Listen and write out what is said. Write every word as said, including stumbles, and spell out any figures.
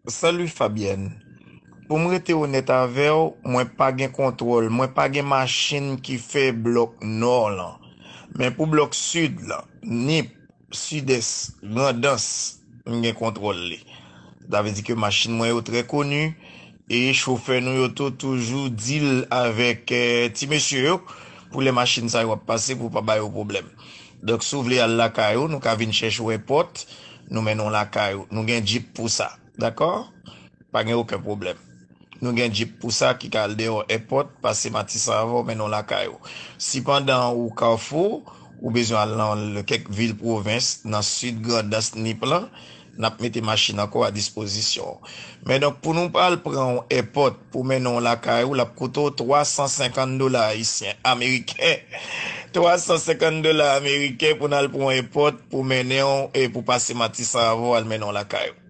Salut Fabienne. Pou m rete onèt avè w, mwen pa gen kontwòl, mwen pa gen machin ki fè blòk nò lan. Men pou blòk sid lan, Nip, Sidès, Grandans, m gen kontwòl li. Sa vle di ke machin mwen yo trè koni e chofè nou yo tou toujou deal avèk eh, ti mesye yo pou lè machin sa yo ap pase pou pa ba yo pwoblèm. Donk, si w vle al lakay ou, nou ka vin chèche w èpòt, nou mennen w lakay ou. Nou gen djip pou sa. Dakò? Pa gen okenn pwoblèm. Nou gen djip pou sa ki ka al deyò èpòt, pase Matisan avè w, mennen w lakay ou. Si pandan ou Kafou, ou bezwen al nan kèk vil pwovens, nan sid Grandans, Nip lan, n ap mete machin ankò a dispozisyon w. Men donk, pou nou al pran w èpòt pou mennen w lakay ou, l ap koute w twa san senkant dola ayisyen, ameriken. Twa san senkant dola ameriken pou n al pran w èpòt pou mennen w e pou pase Matisan avè w al mennen w lakay ou.